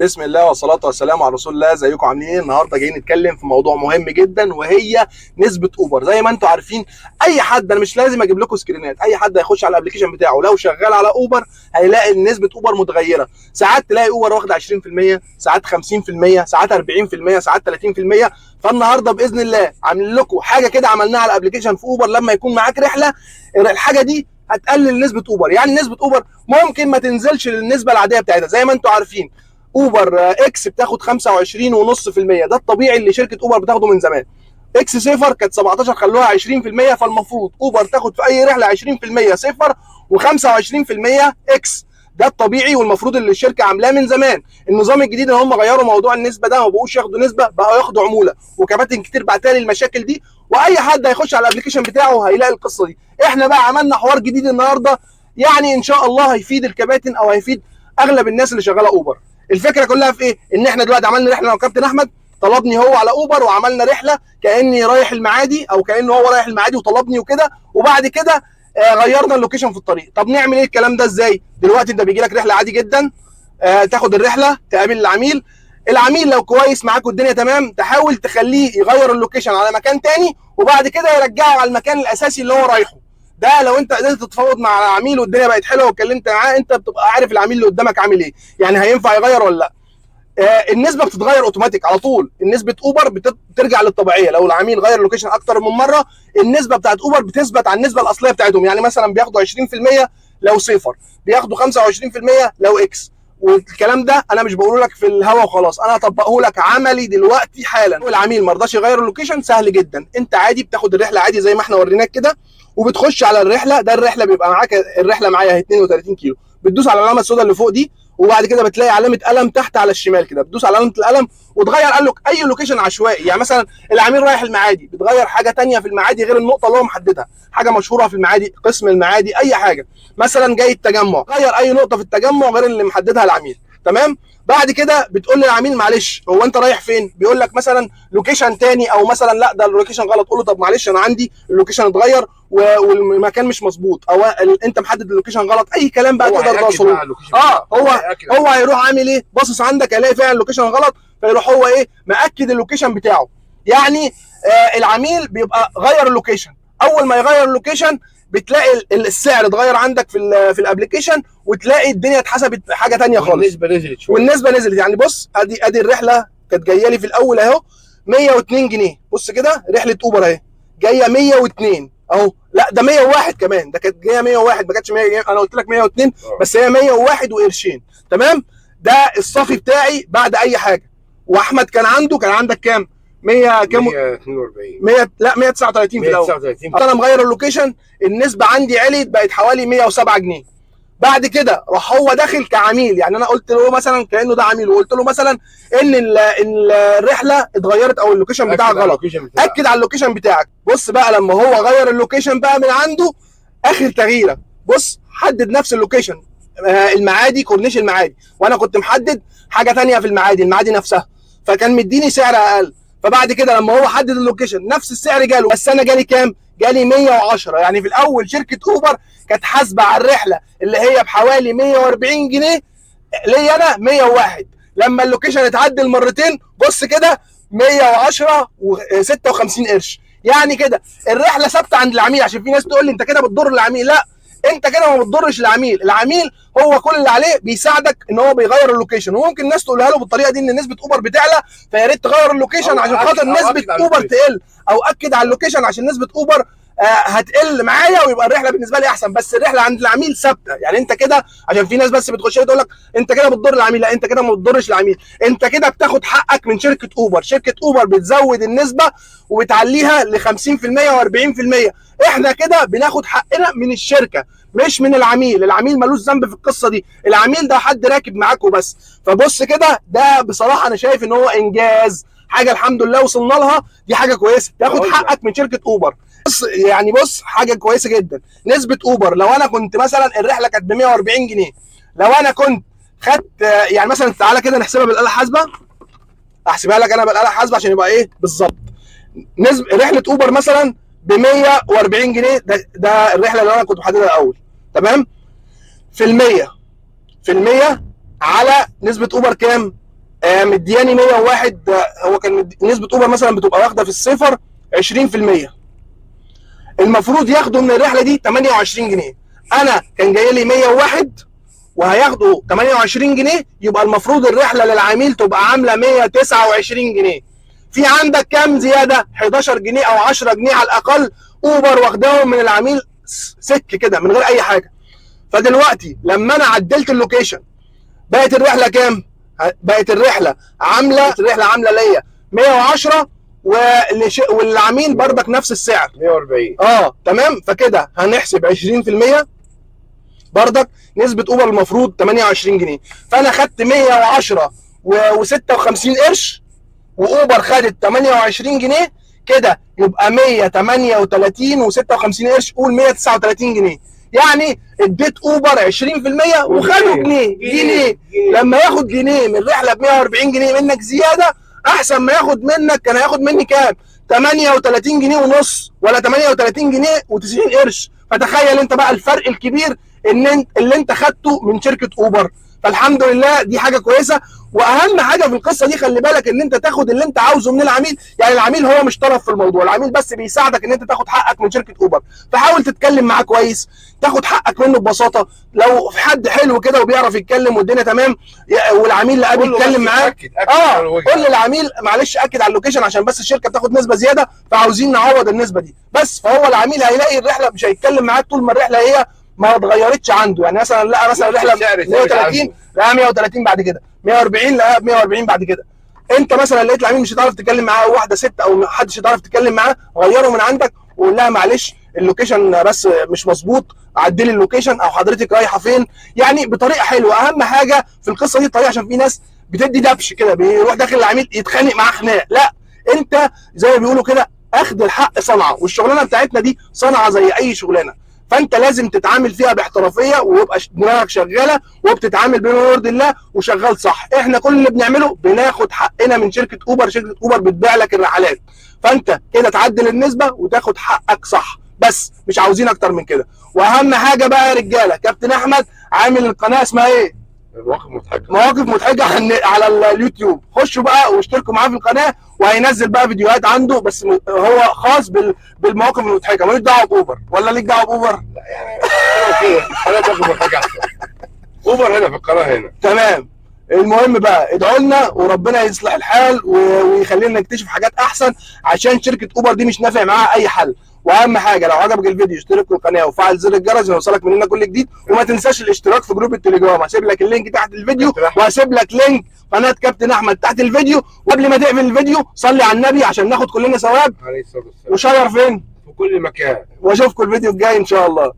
بسم الله والصلاة والسلام على رسول الله. ازيكم عاملين ايه؟ النهارده جايين نتكلم في موضوع مهم جدا وهي نسبة اوبر. زي ما انتم عارفين اي حد، انا مش لازم اجيب لكم سكرينات، اي حد هيخش على ال application بتاعه لو شغال على اوبر هيلاقي ان نسبة اوبر متغيرة. ساعات تلاقي اوبر واخده 20%، ساعات 50%، ساعات 40%، ساعات 30%. فالنهارده باذن الله عاملين لكم حاجة كده عملناها على ال application في اوبر، لما يكون معاك رحلة الحاجة دي هتقلل نسبة اوبر. يعني نسبة اوبر ممكن ما تنزلش للنسبة العادية بتاعتها. زي ما انتم عارفين اوبر X بتاخد 25.5%، ده الطبيعي اللي شركة اوبر بتاخده من زمان. X Saver كانت 17 خلوها 20%، فالمفروض اوبر تاخد في اي رحله 20% Saver و25% X، ده الطبيعي والمفروض اللي الشركة عاملاه من زمان. النظام الجديد ان هم غيروا موضوع النسبة ده، ما بقوش ياخدوا نسبه، بقوا ياخدوا عمولة، وكباتن كتير بعتالي المشاكل دي، واي حد هيخش على ال application بتاعه هيلاقي القصة دي. احنا بقى عملنا حوار جديد النهارده، يعني ان شاء الله هيفيد الكباتن او هيفيد اغلب الناس اللي شغالة اوبر. الفكرة كلها في ايه؟ ان احنا دلوقتي عملنا رحله انا وكابتن احمد، طلبني هو على اوبر وعملنا رحله كاني رايح المعادي او كانه هو رايح المعادي وطلبني وكده، وبعد كده غيرنا ال location في الطريق. طب نعمل ايه الكلام ده ازاي؟ دلوقتي انت بيجي لك رحله عادي جدا، تاخد الرحلة تقابل العميل، العميل لو كويس معاك والدنيا تمام تحاول تخليه يغير ال location على مكان تاني وبعد كده يرجعه على المكان الاساسي اللي هو رايحة. ده لو انت قدرت تتفاوض مع العميل والدنيا بقت حلوة واتكلمت معاه، انت بتبقى عارف العميل اللي قدامك عامل ايه، يعني هينفع يغير ولا لا. النسبة بتتغير اوتوماتيك على طول، النسبة اوبر بترجع للطبيعيه لو العميل غير ال location اكتر من مرة. النسبة بتاعت اوبر بتثبت على النسبة الاصلية بتاعتهم، يعني مثلا بياخدوا 20% لو Saver، بياخدوا 25% لو X. والكلام ده انا مش بقوله لك في الهوا وخلاص، انا هطبقه لك عملي دلوقتي حالا. العميل ما رضاش يغير ال location، سهل جدا، انت عادي بتاخد الرحلة عادي زي ما احنا وريناك كده، وبتخش على الرحلة. ده الرحلة بيبقى معاك، الرحلة معايا اهي 32 كيلو، بتدوس على العلامة السوداء اللي فوق دي، وبعد كده بتلاقي علامة قلم تحت على الشمال كده، بتدوس على علامة القلم وتغير قال لك اي location عشوائي. يعني مثلا العميل رايح المعادي، بتغير حاجة تانية في المعادي غير النقطة اللي هو محددها، حاجة مشهورة في المعادي، قسم المعادي، اي حاجة. مثلا جاي التجمع، غير اي نقطة في التجمع غير اللي محددها العميل، تمام. بعد كده بتقول للعميل معلش هو انت رايح فين؟ بيقول لك مثلا location تاني، او مثلا لا ده ال location غلط. قول له طب معلش انا عندي ال location اتغير والمكان مش مظبوط، او انت محدد ال location غلط، اي كلام بقى تقدر توصله. هو هيروح عامل ايه؟ باصص عندك هيلاقي فعلا ال location غلط، فيروح هو ايه؟ مأكد ال location بتاعه. يعني العميل بيبقى غير ال location، اول ما يغير ال location بتلاقي السعر اتغير عندك في ال application، وتلاقي الدنيا اتحسبت حاجة ثانية خالص، والنسبه نزلت شوية، والنسبه نزلت. يعني بص ادي الرحلة كانت جاية لي في الاول اهو 102 جنيه، بص كده رحله اوبر اهي جاية 102 اهو، لا ده 101 كمان، ده كانت جاية 101 ما كانتش 100، انا قلت لك 102 بس هي 101 وقرشين، تمام. ده الصافي بتاعي بعد اي حاجة. واحمد كان عنده، كان عندك كام؟ 100 كام؟ 142 100 لا 139 في الاول، 139. انا مغير ال location النسبة عندي عليت بقت حوالي 107 جنيه. بعد كده راح هو داخل كعميل، يعني انا قلت له مثلا كانه ده عميل، وقلت له مثلا ان الرحلة اتغيرت او ال location بتاعك غلط، اكد على ال location بتاعك. بص بقى لما هو غير ال location بقى من عنده اخر تغييره، بص حدد نفس ال location، المعادي، كورنيش المعادي، وانا كنت محدد حاجة ثانية في المعادي، المعادي نفسها، فكان مديني سعر اقل. فبعد كده لما هو حدد ال location نفس السعر جاله، بس انا جالي كام؟ جالي 110. يعني في الاول شركة اوبر كانت حاسبه على الرحلة اللي هي بحوالي 140 جنيه ليا انا 101، لما ال location اتعدل مرتين بص كده 110 و56 قرش. يعني كده الرحلة ثابتة عند العميل. عشان في ناس تقول لي انت كده بتضر العميل، لا انت كده ما بتضرش العميل، العميل هو كل اللي عليه بيساعدك ان هو بيغير ال location. وممكن الناس تقولها له بالطريقة دي ان نسبه اوبر بتعلى فيا ريت تغير ال location عشان خاطر نسبه اوبر تقل، او اكد على ال location عشان نسبه اوبر هتقل معايا ويبقى الرحلة بالنسبة لي احسن. بس الرحلة عند العميل ثابتة. يعني انت كده، عشان في ناس بس بتخش تقول لك انت كده بتضر العميل، لا انت كده ما بتضرش العميل، انت كده بتاخد حقك من شركة اوبر. شركة اوبر بتزود النسبة وبتعليها ل 50% و40%، احنا كده بناخد حقنا من الشركة مش من العميل. العميل ملوش ذنب في القصة دي، العميل ده حد راكب معاك وبس. فبص كده، ده بصراحة انا شايف ان هو انجاز، حاجة الحمد لله وصلنا لها، دي حاجة كويسة، تاخد حقك من شركة اوبر. بص يعني بص حاجة كويسة جدا. نسبه اوبر لو انا كنت مثلا الرحلة كانت ب 140 جنيه، لو انا كنت خدت يعني مثلا، تعالى كده نحسبها بالاله الحاسبة، احسبها لك انا بالاله الحاسبة عشان يبقى ايه بالظبط. نسبه رحله اوبر مثلا ب 140 جنيه، ده الرحلة اللي انا كنت محددها الاول، تمام؟ في المية، في المية على نسبه اوبر كام؟ مدياني 101. هو كان نسبه اوبر مثلا بتبقى واخده في السفر 20%، المفروض ياخدوا من الرحلة دي 28 جنيه. انا كان جاي لي 101 وهياخدوا 28 جنيه، يبقى المفروض الرحلة للعميل تبقى عامله 129 جنيه. في عندك كام زيادة؟ 11 جنيه او 10 جنيه على الاقل اوبر واخداهم من العميل سك كده من غير اي حاجة. فدلوقتي لما انا عدلت ال location بقت الرحلة كام؟ بقت الرحلة عامله ليا 110 والعميل بردك نفس السعر 140. تمام. فكده هنحسب 20% بردك نسبه اوبر المفروض 28 جنيه، فانا خدت 110 و56 قرش واوبر خدت 28 جنيه، كده يبقى 138 و56 قرش، قول 139 جنيه. يعني اديت اوبر 20% وخدوا جنيه. لما ياخد جنيه من رحله ب 140 جنيه منك زيادة احسن ما ياخد منك، كان هياخد مني كام؟ 38 جنيه ونص ولا 38 جنيه و90 قرش. فتخيل انت بقى الفرق الكبير ان انت اللي انت خدته من شركة اوبر. فالحمد لله دي حاجة كويسة. واهم حاجة في القصة دي خلي بالك ان انت تاخد اللي انت عاوزه من العميل، يعني العميل هو مش طرف في الموضوع، العميل بس بيساعدك ان انت تاخد حقك من شركة اوبر. فحاول تتكلم معاه كويس، تاخد حقك منه ببساطة. لو في حد حلو كده وبيعرف يتكلم والدنيا تمام، والعميل لا بيتكلم معاه، قول للعميل معلش اكد على ال location عشان بس الشركة بتاخد نسبه زيادة فعاوزين نعوض النسبة دي بس. فهو العميل هيلاقي الرحلة مش هيتكلم معاك طول ما الرحلة هي ما اتغيرتش عنده. يعني مثلا لقى مثلا رحله 130 لقى 130 بعد كده، 140 لقى 140 بعد كده. انت مثلا لقيت العميل مش هتعرف تتكلم معاه، واحدة ست او محدش هتعرف تتكلم معاه، غيره من عندك وقول لها معلش ال location بس مش مظبوط، عدلي ال location، او حضرتك رايحة فين، يعني بطريقة حلوة. اهم حاجة في القصة دي الطريقة، عشان في ناس بتدي دبش كده، بيروح داخل العميل يتخانق معاه خناق. لا، انت زي ما بيقولوا كده اخد الحق صنعه، والشغلانه بتاعتنا دي صنعه زي اي شغلانة، فانت لازم تتعامل فيها باحترافيه ويبقى دماغك شغالة وبتتعامل بما يرضي الله وشغال صح. احنا كل اللي بنعمله بناخد حقنا من شركة اوبر، شركة اوبر بتبيع لك الرحلات، فانت كده تعدل النسبة وتاخد حقك صح بس، مش عاوزين اكتر من كده. واهم حاجة بقى يا رجاله، كابتن احمد عامل القناة اسمها ايه؟ مواقف مضحكة، مواقف مضحكة على اليوتيوب. خشوا بقى واشتركوا معاه في القناة، وهينزل بقى فيديوهات عنده بس هو خاص بالمواقف المضحكة، مالوش دعوه باوبر. ولا ليك دعوه باوبر؟ لا يعني كده انا مواقف مضحكة احسن. اوبر هنا في القناة هنا. تمام. المهم بقى ادعوا لنا وربنا يصلح الحال ويخلينا نكتشف حاجات احسن، عشان شركة اوبر دي مش نافع معاها اي حل. واهم حاجة لو عجبك الفيديو اشترك في القناة وفعل زر الجرس يوصلك مننا كل جديد، وما تنساش الاشتراك في group التليجرام، هسيب لك ال link تحت الفيديو، وهسيب لك link قناة كابتن احمد تحت الفيديو. وقبل ما تقفل الفيديو صلي على النبي عشان ناخد كلنا ثواب عليه الصلاة والسلام. و share فين؟ في كل مكان. واشوفكم الفيديو الجاي ان شاء الله.